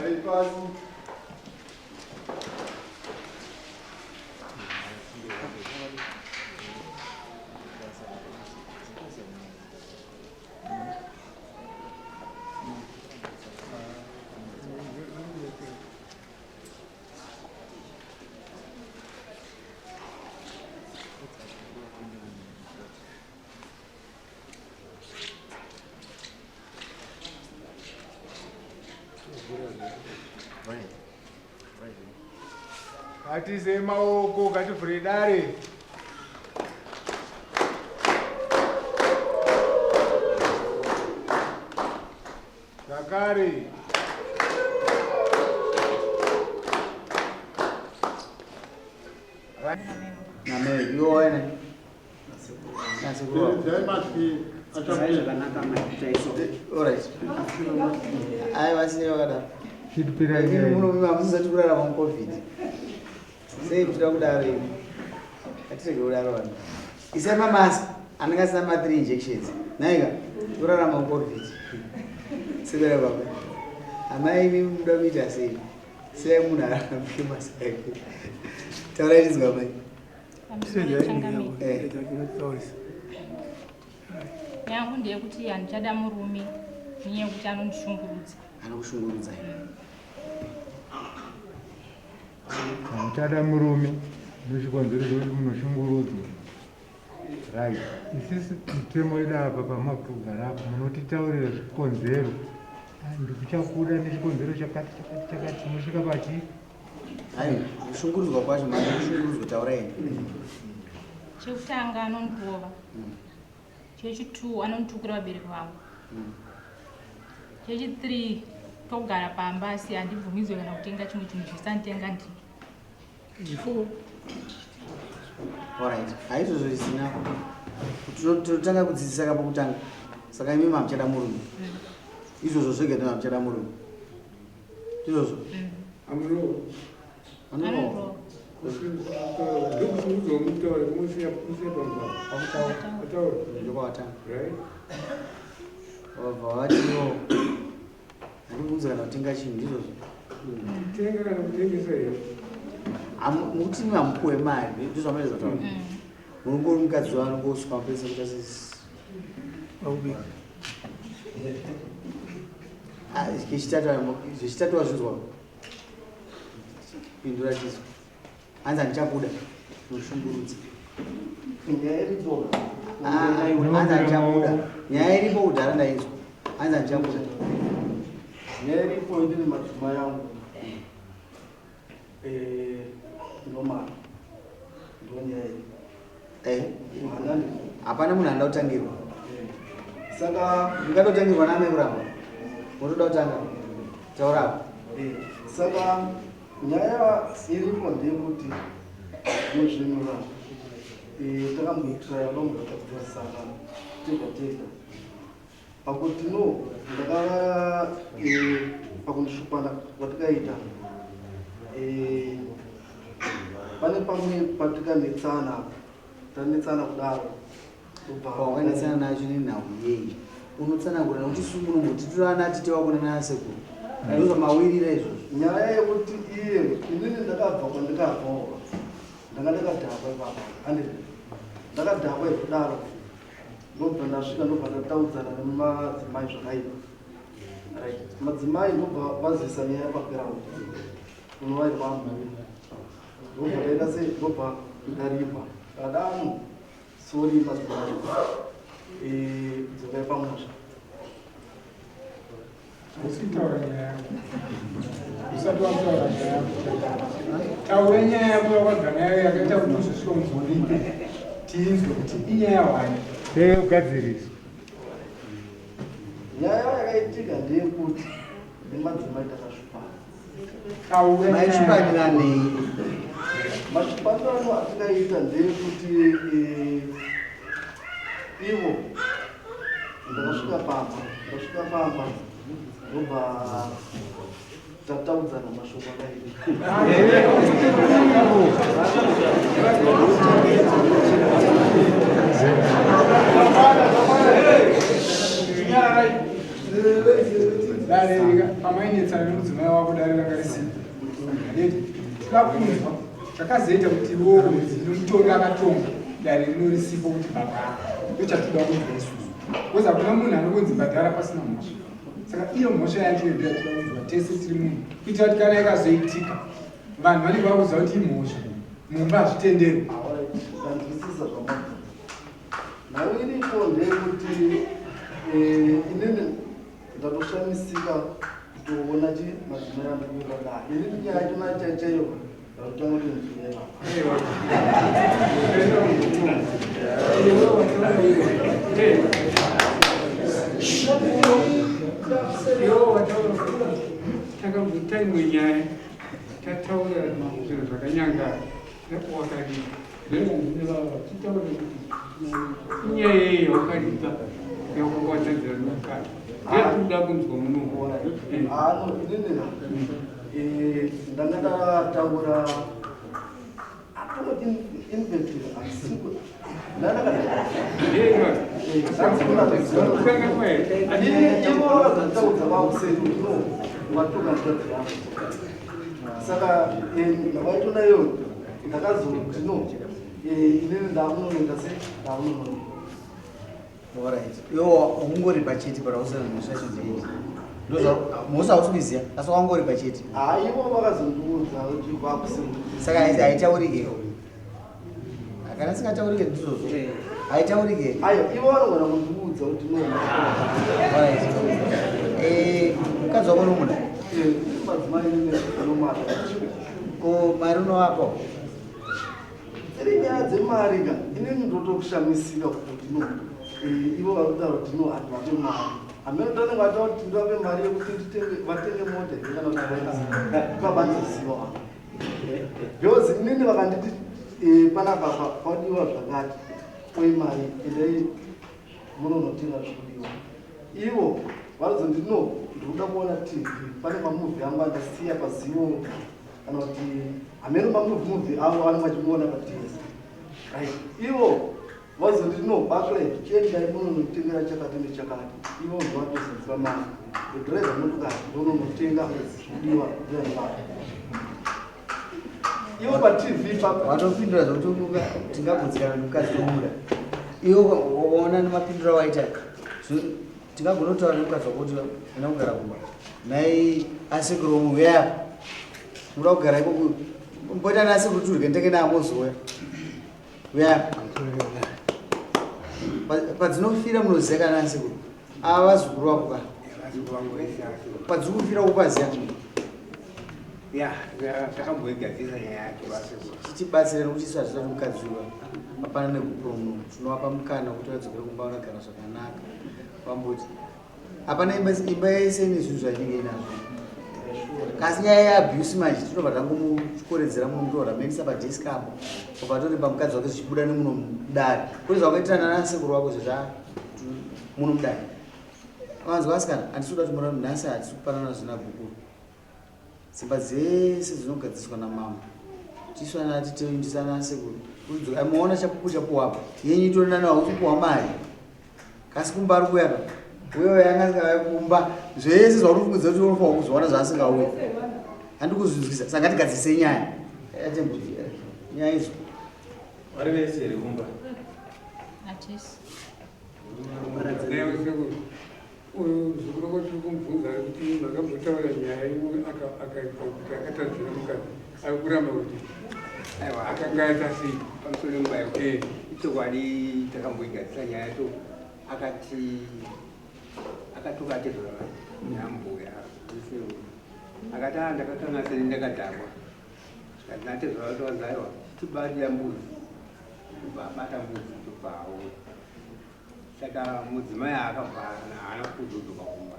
Garai pasi. Ngatiise maoko, ngativhure dare. Zvakare. Amen. Iwe waena. Aivasinevakadaro kurarama mucovid sei muchida kudaro imi atirege kudaro vanhu isai mamask anenge asina ma3 injections naika kurarama mucovid sebera baba amai imi muda kuita sei sei munhu arapike masa ake taurai tizwa amai Yangu ndeyekuti handichada murume nenyaya yekuti anondishungurudza. Anokushungurudza. Hamuchada murume nechikonzero chekuti munoshungurudzwa. Right. Isisi mutemo wedu apa pamakugara apa munotitaurira zvikonzero. Ndikuchakuda nechikonzero chakati chakati chakati mosvika pachi Hai, kushungurudzwa kwacho manje kushungurudzwa taurai. Chekutanga anondirova. Chechitwo anonditukira vabereki vangu. Chechithree togara pamba asi handibvumidzwe kana kutenga chimwe chinhu zvese ndini. Chifo. Alright, haizvozvo zvisina. Tinotanga kudzidzisa kapo kutanga. Saka imi mamuchada murume. Izvozvo zvega ndima muchada murume. Izvozvo. Amurowa. Amurowa. Ndokushungurudzwa mutaura kumusiya kumusiya pamugwagwa. Pakutaura. Ataura. Ndokwawatanga. Right? Wabva watiwo. Handibvunze kana kutenga chinhu ndizvozvo. Kutenga kana kutengesa here? Mukuti imi hamupuwe mari ndizvo zvamaedza kutaura. Munongori mukadzi waanongosvika mapedza kuita sesi. Ah, zvechitatu wazvinzwa pindura chizwa hanzi handichakuda noshungurudza Nyaya iripo. Ah, hanzi handichakuda nyaya iripo kudhara ndainzwa hanzi handichakuda Nyaya iripo ndine madzimai angu. Eh, normal. Ndonyaya iripo. Eh, hapana munhu anoda kutangirwa. Eh, saka ungatotangirwa naamai kuramba unotoda kutanga taura. Eh, saka nyaya iripo ndeyekuti muzvinhu eh, takamboitiraya vamwe tega tega pakuti no ndakava eh, pakundishupana kwatikaita eh, pane pamwe patikanetsana tanetsana kudaro Pawakanetsana nacho nenhau yei unotsanangura nekuti su munomboti torana tite wako nanasekuru ndozvamawirira izvozvo. Nyaya yekuti iye inini ndakabva kwandikabvawo ndanga ndakadhakwa ipapa andi ndakadhakwa ikudaro ndobva ndasvika ndobva ndataudzana nemadzimai zvakaipa right madzimai ndobva vazisa nyaya paground unovairwamba ndobva ndaita sei ndobva ndaripa kadano sorry madzimai eh, dzokai pamusha. Usitaura nyaya yako. Usati wataura nyaya yako. Taura nyaya yako yawabva nayo yakaita kuti uzosvika unzonike. Tinzwe kuti inyaya wani. Ugadzirisa. Nyaya yakaitika ndeyekuti Nemadzimai takasvipana. Maisvipanira nei? Masvipanirano atikaita ndeyekuti eh, ivo ndakasvika pamba ndasvika pamba ndobva tataudzana mashoko akaita. Dare pamainetsana nemudzimai wako dare ranga risipo. Handiti toda kunzwa chakazoita kuti iwewe nomutongi akatonga dare rino risipo kuti bhadhara. Ndochatoda kunzwa isusu. Because hakuna munhu anongonzi bhadhara pasina mhosva. Saka iyo mhosva yacho iyo ndoyatoda kunzwa tese tiri munhu. Kuitira kuti kana ikazoitika vanhu vanenge vakuziva kuti imhosva. Mumba hazvitenderwi. Ndanzwisisa zvamabvunza. Nhau iripo ndeyekuti eh, inini ndatoshamisika kutoona chi madzimai andikuita dai. Inini nyaya yacho nayo chaiyo ndatotanga kuinzwira. Takabvuta imwe nyaya tataura zvinhu zvakanyangara wakaripa chitaura kuti inyaya yei yaukaripa yaukakawatadzira nomukadzi yatikuda kunzwa muno. Ano inini eh, ndanga ndataura atongoti inventory handisiku ivo vakazonditaudza vakuseri kuti no watoka nzvadzi yako saka vaitona iyo ndakazoti no inini ndakunonoita se ndakunonoita. Alright. Iwo ungoripa chete but hausina mhosva yacho ndeipi. Ndozva mhosva hausi kuiziva asi wangoripa chete. Ah, ivo vakazondiudza kuti vakuseri. Saka haitaurike. Kana isingataurike ndizvozvo. Haitaurike. Ayo ivo vanogona kundiudza kuti no. Alright. Eh, mukadzi wako unomuda? Eh, madzimai inini anomada. Ko mari unovapa? Dziri nyaya dzemari ka inini ndotokushamisika kuti no eh, ivo vari kutaura kuti no handivape mari hameno tanenge vataura kuti ndivape mari yekuti nditenge vatenge mota here kana kuti vabaziziva vanhu because inini vakanditi eh, panapa padiwa zvakati oyi mari endai munonotenga zvikudiwa ivo vanozonditi no ndikuda kuona TV pane mamovie angu andasiya pazivo kana kuti hameno mamovie movie avo vanenge vachimuona paTS right ivo vazonditi no Barclay chiendai munonotengera chakati nechakati ivo ndovatozodziva mari ndodhiraivha motokari ndononotenga zvikudiwa ndoyandivapa ivo paTV papa. Watopindura zvekuti tingagutsikana nemukadzi tomuda. Iwe waona nemapinduro awaita. Tingagona kutaura nemukadzi wako kuti enda kugara kumba. Nhai asekuru uya. Muda kugara ikoko. Mboita nasekuru turye ndenge namozouya. Uya. Padzinofira munoziva kana asekuru. Ava vazukuru vako ka. Padziri kufira upaziva. Ya, takamboigadzirisa nyaya yacho vasekuru. Chichibatsira nekuti isu hatisati mukadzi uyu hapana negupuro muno tinovapa mukana wekuti vadzokere kumba vanogara zvakanaka vamboti hapana imba imba yese ine zvinhu zvainenge inazvo kasi nyaya yeabuse manje tinobva tangomukoredzera muno mutora maendesa padesk apo obva toripa mukadzi wake zvichibuda nemuno mudare kune zvawakaitirana nasekuru wako zvezva muno mudare vanzwa vasikana handisi kuda kuti mura nhasi hatisi kupanana zvina gukuru dzimba dzese dzinogadziswa namambo tisu ana titei ndisu ana sekuru kudzoka muona chapupu chapuwa apa yenyu itori nani hausi kupuwa mari kasi kumba ari kuuya ka uyo yanga asingauya kumba zvese zvauri kufungidza kuti unofanira kuzviwana zvaasingauya handi kuzvinzwisa saka ngatigadzise nyaya Atembo, nyaya idzo Vari vese here kumba? Hatisi. Uyu muzukuru wako tiri kumubvunza ari kuti makambotaura nyaya imwe akaipa kuti akatadzira mukadzi ari kuramba kuti Aiwa, akanga aita sei. Pamusoro pemubayo. Eh. Ichokwadi takamboigadzisa nyaya yacho akati akatuka atezvara nambuya akati a ndakakanga seni ndakadhakwa zvikati natezvara vacho aiwa tibatira mbudzi tobva abata mbudzi tobva auya saka mudzimai akabva haana kuzodzoka kumba.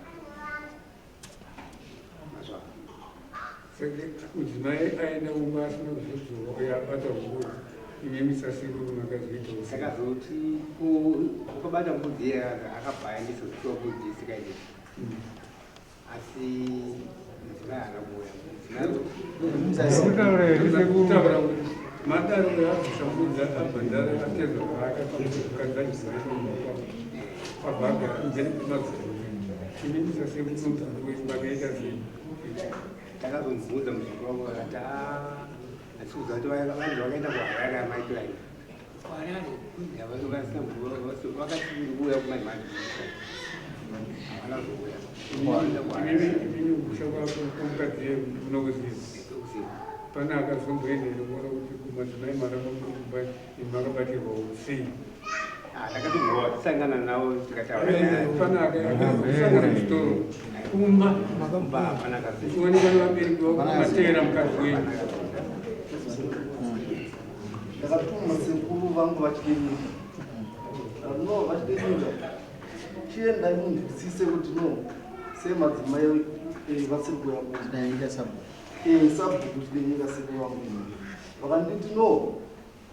Saka mudzimai aenda kumba asina kuzodzoka uye abata mbudzi, imimi sasekuru makazoitawo sei? Takazoti ukabata mbudzi iye akabva aendesa kusiwa mbudzi isikaendesi. Asi mudzimai haana kuuya. Kutaura here sekuru? Kutaura kuti madaro uyo abvisa mbudzi abhadhara atezwa paakakadza chiziva kwabva agara then madzimai. Imimi sasekuru mubvunzo wenyu makaita sei? Takazomubvunza muzukuru wangu akati hatisi kuziva kuti vanhu vakaenda kuHarare amai Clive. KuHarare vakati kuuya kumai havana kuzouya. Imimi kusha kwako kwomukadzi munokuziva. Pane akazomboenda here kuona kuti kumadzimai maramba muri kumba imi makabatirwawo sei? Ndakatombosangana navo tikataura. Pane akasangana muchitoro kumba kuonekwa nevabereki vako mateera mukadzi wenyu. Ndakatuma sekuru vangu vachidenyika. No, vachidenyika. Chiendai munzwisise kuti no, sei madzimai vasiri kuuya kumba. Chidenyika sabhuku. Sabhuku chidenyika sekuru vangu. Vakanditi no,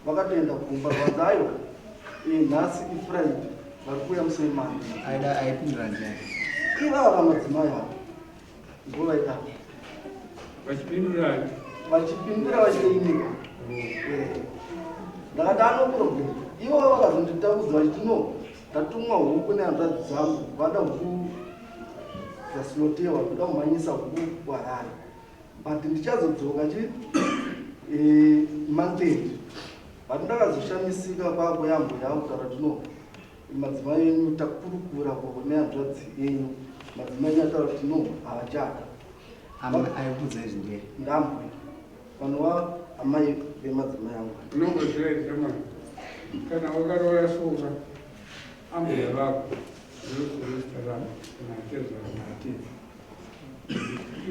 vakatoenda kumba vanzi aiwa nhasi ifriday vari kuuya musi wemonday. Aida aipindura ndiani? Ivava madzimai avo ndivo vaidaro. Vachipindura Vachipindura vachidenyika. Ndakati ano problem. Ivo vakazonditaudza vachiti no, ndatumwa huku nehanzvadzi dzangu vada huku dzasinotewa ndoda kumhanyisa huku kuHarare. But ndichazodzoka chi month end. But ndakazoshamisika kwako yambo yangu kutaura kuti no, madzimai enyu takurukura koko nehanzvadzi yenyu. Madzimai enyu ataura kuti no, havachada. Aikudza izvi ndiye? Ndambuya. Vanova amai vemadzimai angu. Unongoziva here shamwari, kana wakaroora soka ambuya vako ndinokuudza zita rako kana atezvara naatete.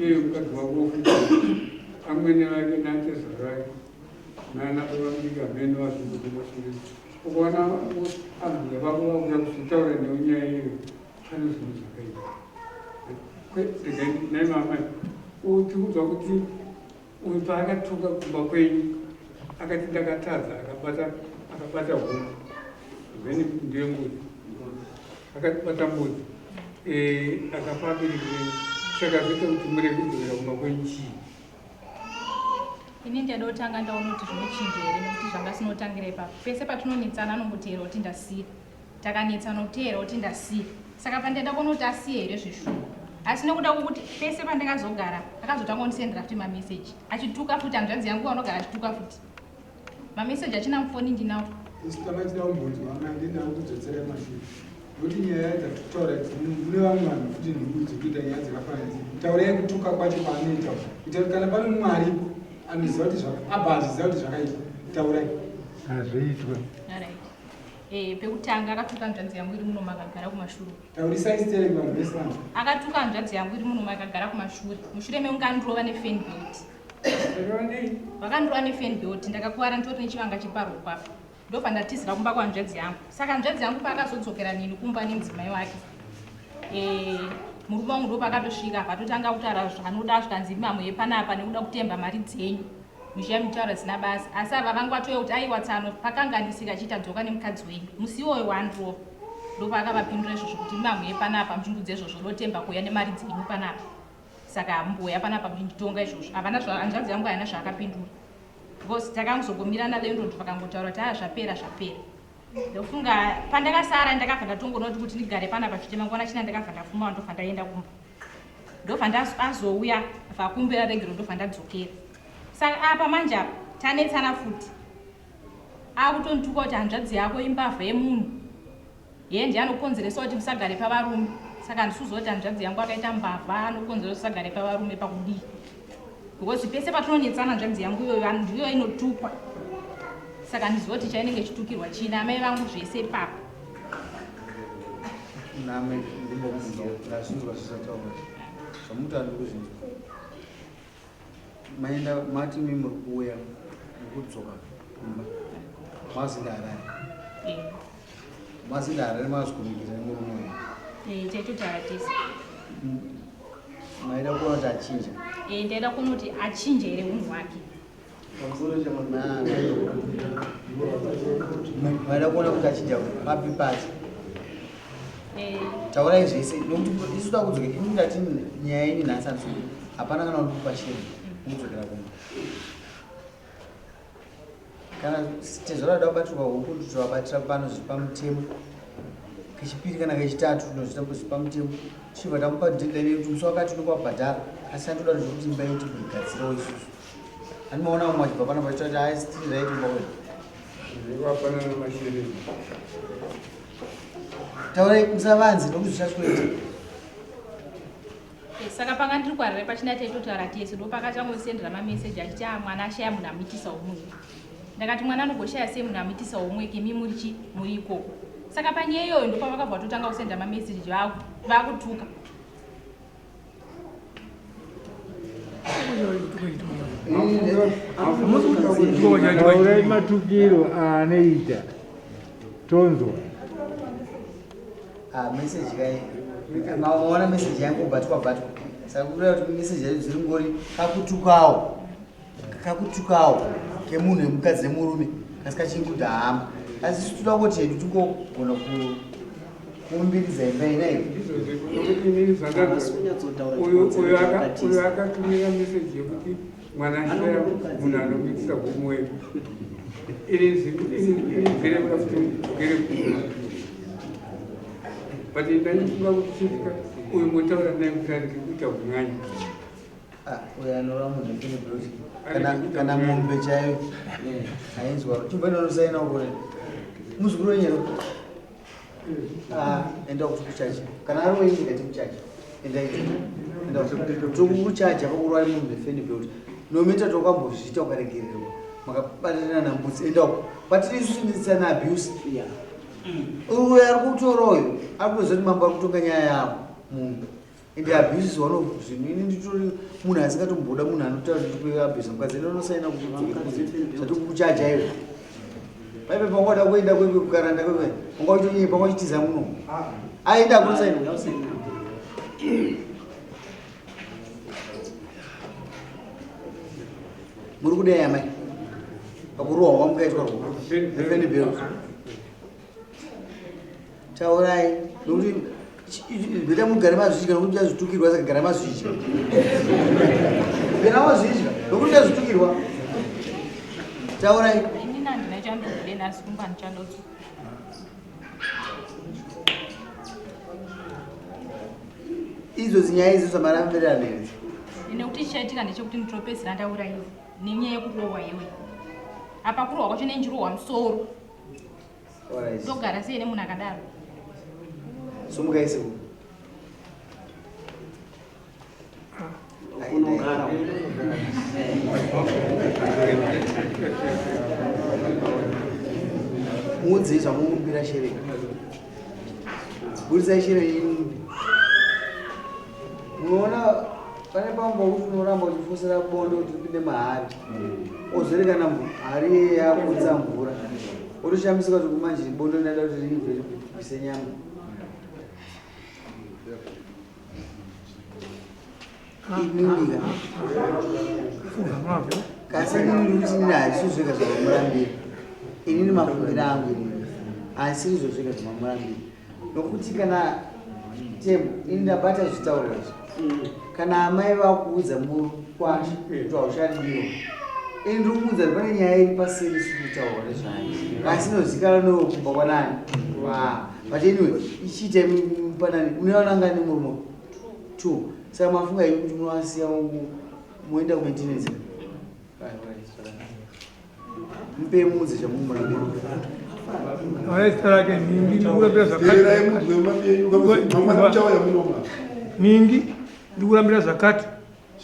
Iye mukadzi wako wofuta amwene vake naatezvara vake nana baba mudiki amene vazvingokumashure. Ukaona ambuya vako vakuya kuzotaura newe nyaya iyoyo, pane zvinhu zvakaipa. Regai nhai mama, tiri kunzwa kuti uyu paakatuka kumba kwenyu akati ndakatadza, akabata huku, then ndiye mbudzi, akabata mbudzi akapa abereki venyu, saka zvoita kuti murege kudzokera kumba kwenyu chii? Ini ndiyada kutanga ndaona kuti zvinochinja here, nekuti zvanga sinotangira ipapo. Pese patinonetsana anongoteera kuti ndasiya. Takanetsana kuteera kuti ndasiya. Saka pandada kuona kuti asiye here zveshuwa. Asi nekuda kwokuti pese pandakazogara akazotanga kundisendera futi mameseji achituka futi hanzvadzi yangu anogara achituka futi mameseji achina mufoni ndinawo. Isu tanga tida kumbonzwa amai, ndenda kukudzotsera mashure nokuti nyaya dzatitaura idzi mune vamwe vanhu futi nhubu dzekuita nyaya dzakafanana idzi. Taurai kutuka kwacho kwaanoita kuita kuti kana pane mumwe aripo anoziva kuti abva achiziva kuti zvakaitwa, taurai. Hazviitwe. Alright. Pekutanga akatuka hanzvadzi yangu iri muno makagara kumashure. Taurisai stereki vanhu vese vanhu. Akatuka hanzvadzi yangu iri muno makagara kumashure. Mushure mekunge andirova nefan belt. Vakandirova nefan belt, ndakakuvara nditori nechivanga cheparuoko apa. Ndobva ndatizira kumba kwanzvadzi yangu. Saka hanzvadzi yangu paakazodzokera neni kumba nemudzimai wake, murume wangu ndopaakatosvika apa atotanga kutaura zvaanoda, zvikanzi mamwe yepanapa nekuda kutemba mari dzenyu muchiya mutaura zina basa. Asi ava vanga vatouya kuti aiwa tsano pakanganisika chiita dzoka nemukadzi wenyu. Musi iwoyo waandirova ndopaakavapindura izvozvo kuti mamwe yepanapa muchindudza izvozvo ndotemba kuuya nemari dzenyu panapa. Saka hamboya panapa muchinditonga izvozvo. Havana hanzvadzi yangu haina zvaakapindura. Because takangozogomirana landlord vakangotaura kuti zvapera zvapera. Ndofunga pandakasara ndakabva ndatongoona kuti ndigare panapa zvichema mangwana china ndakabva ndafuma ndobva ndaenda kumba. Ndobva azouya vakumbira regero ndobva ndadzokera. Saka apa manje apa tanetsana futi. Akutonituka kuti hanzvadzi yako imbavha yemunhu. Yeye ndiye anokonzeresa kuti musagare pavarume. Saka handisi kuziva kuti hanzvadzi yangu akaita mbavha anokonzeresa usagare pavarume pakudii. Because pese patinonetsana hanzvadzi yangu iyoyo ndiyo inotukwa. Saka handiziva kuti chainenge ichitukirwa chii naamai vangu zvese ipapo. Name ndimbobvunza ndazvinzwa zvisataura. Zvamuti handiri kuzvinzwa. Maenda mati imi muri kuuya mukudzoka kumba. Mazinda Harare. Mazinda Harare mazvikumikira nemurume wenyu. Taitotaura tese. Maida kuona kuti achinja? Eh, ndaida kuona kuti achinja here unhu hwake. Maida kuona kuti achinja papi pacho? Eh. Taurai zvese nokuti isu takudzokera ini ndati nyaya yenyu nhasi handisi hapana kana uri kupa shame kudzokera kumba. Kana tezvara vada kubatirwa huku tovabatira pano zviri pamutemo. Kechipiri kana kechitatu tinozviita zviri pamutemo. Tichibva tamupa deadline yekuti musi wakati unenge wabhadhara asi andoda zvekuti imba yedu tigoigadzirawo isusu. Ani maona vamwe vachibva pana vachitaura kuti haisi tiri right kumba kwedu. Vapanana mashereni. Taurai musavanze nokuti zvichasweta. Eh, saka panga ndiri kuharare pachina taitotaura tese ndopakachangosendera mameseji achiti a ah, mwana ashaya munhu amuitisa umwe ndakati mwana anogoshaya sei munhu amuitisa umwe kemi muri chi muri ikoko saka panyaya iyoyo ndopavakabva vatotanga kusenda mameseji vakutuka Taurai matukiro aanoita tonzwa. Ah, message kai maona message yangu batwa batwa saka kureva kuti message yacho dziri ngori kakutukawo kakutukawo kemunhu emukadzi nemurume kasi kachinguda hama asi isu toda kuti hedu tingogona kuumbiridza imba inai uyo akatumira meseji yekuti mwana ashaya munhu anomuitisa homework ini mvere kuda kuti ugere kuma but ndaifunga kuti chitika uyu motaura naye kuti arege kuita kunyanya ah, uyo anorova munhu epinibrosi kana mombe chaiyo ainzwa chimboinonosaina ukone muzukuru wenyero Ah, enda kuchacha kana ari wenyu ndikati muchacha enda enda tokukuchaja pakurwara munhu nefeni belt nometa tokambozviita ukaregererwa makabatirana nambudzi enda uko patiri isusu nditsana abuse uyo ari kutora uyo ari kutoziva kuti mambo ari kutonga nyaya yavo munhu Ende abuse is one of zvinhu ini nditori munhu asingatomboda munhu anotaura kuti kuabuse mukadzi ende unosaina kuti zvatikukuchaja iwe paipe pangwada kuenda kwekwe kukaranda kwekwe wanga uchitonyepa wanga uchitiza muno aenda kunosaina muri kudai amai pakurohwa kwamukaitwa rwo nefeni belt Taurai nokuti beta mugare mazvidya nokuti muchazvitukirwa saka gara mazvidya. Gara mazvidya nokuti muchazvitukirwa. Taurai. Ini handina chandobude nhasi kumba handichandodzoka. Idzo zinyaya idzo dzamarambererana idzi. Nekuti chichaitika ndechekuti ndinopedzisira ndauraiwa nenyaya yekurohwa iwe. Apa kurohwa kwacho nenjirohwa musoro. Togara sei nemunhu akadaro? Sumuka isi. Unogara. Muudze zvamukumbira shere. Burisai shere yenyu. Munoona pane pamwe pakuti unoramba uchifosera bondo kuti upinde mahari ozorekana hari yakutsa mvura otoshamisika kuti kumanje bondo ndada kuti riibve ribvise nyama imimika kasi inini ndikuti inini hazisi zvega zvamamurambira inini mafungiro angu inini hazisiri zvo zvega zvamamurambira nokuti kana temu ini ndabata zvitaurwa izvi kana amai vakuudza mukwasha kuti hauchadiwa ini ndiri kumuudza kuti pane nyaya iri paseri isiri kutaurwa nezvayo asi inozikanwa newekumba kwanani but anyway ichiita panani mune vana ngani murume two saka mafunga ii kuti munovasiya moenda kumaintenance Mupe mudzi chamumurambira. Aona zita rake Ningi ndikurambira zvakati. Ningi ndikurambira zvakati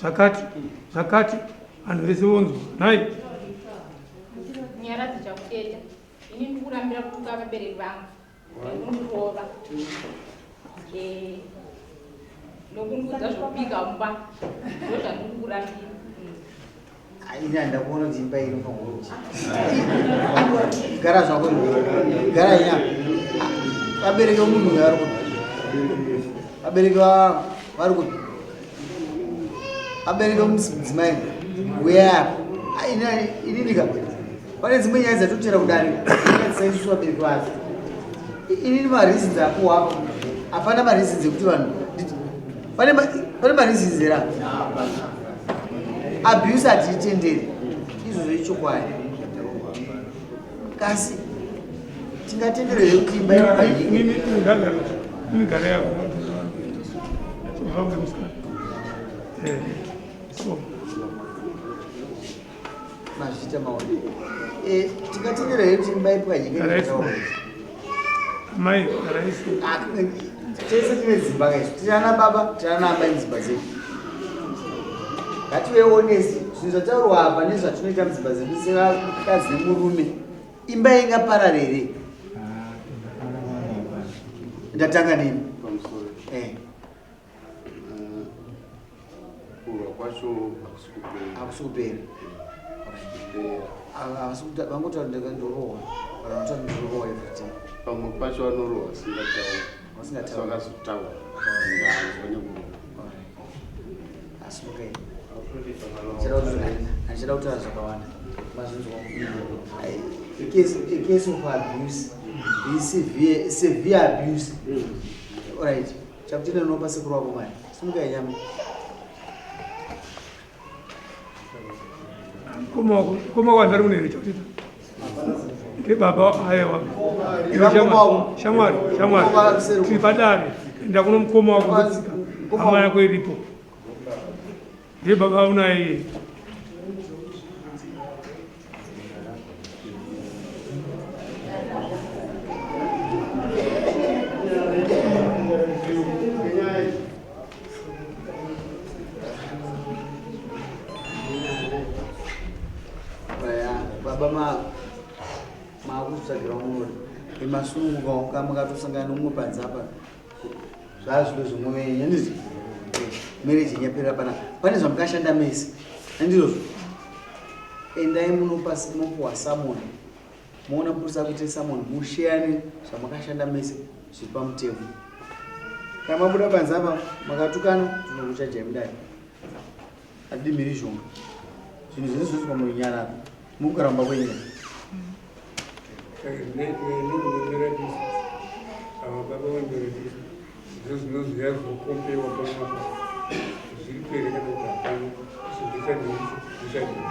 zvakati zvakati vanhu vese vonzwa nhai. Nyara dzichakuteta. Ini ndikurambira kutuka vabereki vangu. Nekundirova. Eh, nokundiudza zvekubika mumba. Ndozvandikukurambira. Ini handakuona kuti imba iri pangoro. Gara zvako gara nya. Vabereki vomunhu uyu vari kupi? Vabereki vari kupi? Abereki omudzimai uyai apa. Inini ka pane dzimwe nyaya dzatotera kudarika nyaya isusu vabereki vacho. Inini mareasons apuwa apa hapana mareasons ekuti vanhu pane pane mareasons here apa? Abuse hatiitenderi izvozvo ichokwadi. Kasi tingatendere here kuti imba inini ndagara yako mazviita maona eh, tingatendera here kuti imba ipwanyike amai ah, tese tine dzimba kaisu tine ana baba tine ana amai mudzimba dzedu ngative honest zvinhu zvataurwa apa nezvatinoita mudzimba dzedu sevakadzi nemurume imba ingaparare here ndatanga nini eh. Kurwa kwacho hakusi kupera. Hakusi kupera. Vangotaura ndorohwa. Kana vanotaura ndorohwa every day. Pamwe pacho vanorohwa vasingatauri. Vasingatauri. Vakazotaura. Ndanzwa nekurohwa. Asi okay. Handichada kutaura zvakawanda. Mazvinzwa. A case of abuse. Severe, severe abuse. All right. Chakutenda unopa sekuru wako mari. Simuka yenyama. Koma wanhu vari kunere chakutenda. Ndebaba ayewa. Shamwari, shamwari. Tiri padare. Enda kuno mukoma wako ndotsika. Hama yako iripo. Ndebaba unaye. Baba ma makutsvagira munoda emasununguka mukatosangana nomumwe panze apa zvazvido zvomwe wenyu handiti marriage inyapera pana pane zvamukashanda mese handizvozvo endai munopa munopuwa samon moona mupurisa kuite samon musheyane zvamakashanda mese zviri pamutemo kana mabuda panze apa makatukana tinokuchajai mudai Hatidi mhirizhonga. Zvinhu zvese zvinoitwa murunyararo. Mukugara mumba kwenyu. Ava baba vandoredisa ndizvo zvinozouya zvokompewa pamwe apa zviri pere kana kuti hapana zvichadii zvichadii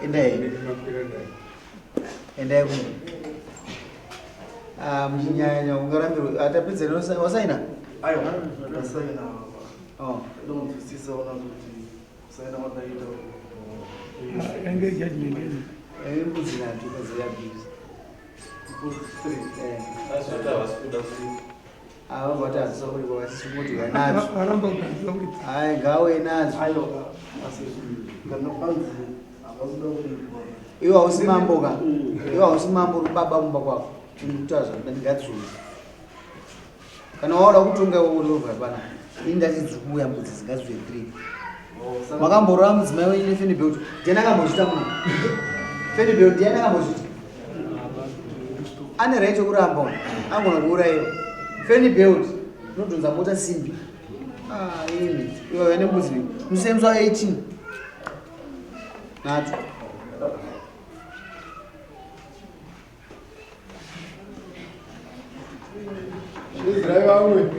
Endai. Endai kumba. Ah, muchinyanya ungarambirwa. Atapedza wasaina? Aiwa, ndasaina. Oh. Ndonzwisisa ona kuti kusaina kwandaita. Yange judgment. Eh, mbudzi nhatu kazi abuse. Mbudzi 3. Eh. Asi havasi kuda kuti Ava vati hazvisa kuripa vachisungoti uya nadzo. Aramba kuganzira kuripa. Hayi ngauye nadzo. Aiwa, asi kana panzi havasi kuda kuripa. Iwe hausi mambo ka. Iwe hausi mambo uri baba kumba kwako. Ndikutaura zvandinoda ndingadziuye. Kana wauda kutonga iwe uri over pana. Ini ndati dziri kuuya mbudzi dzingadziuye 3. Makamborova mudzimai wenyu nefeni belt. Ndiani akambozviita muno? Feni belt ndiani akambozviita? Ane right yekuramba uyu. Angona kuuraiwa. Feni belt unodhonza mota simbi. Ah, imi. Iwe wene mbudzi. Musemswa 18. Nacho. Izrai vamwe.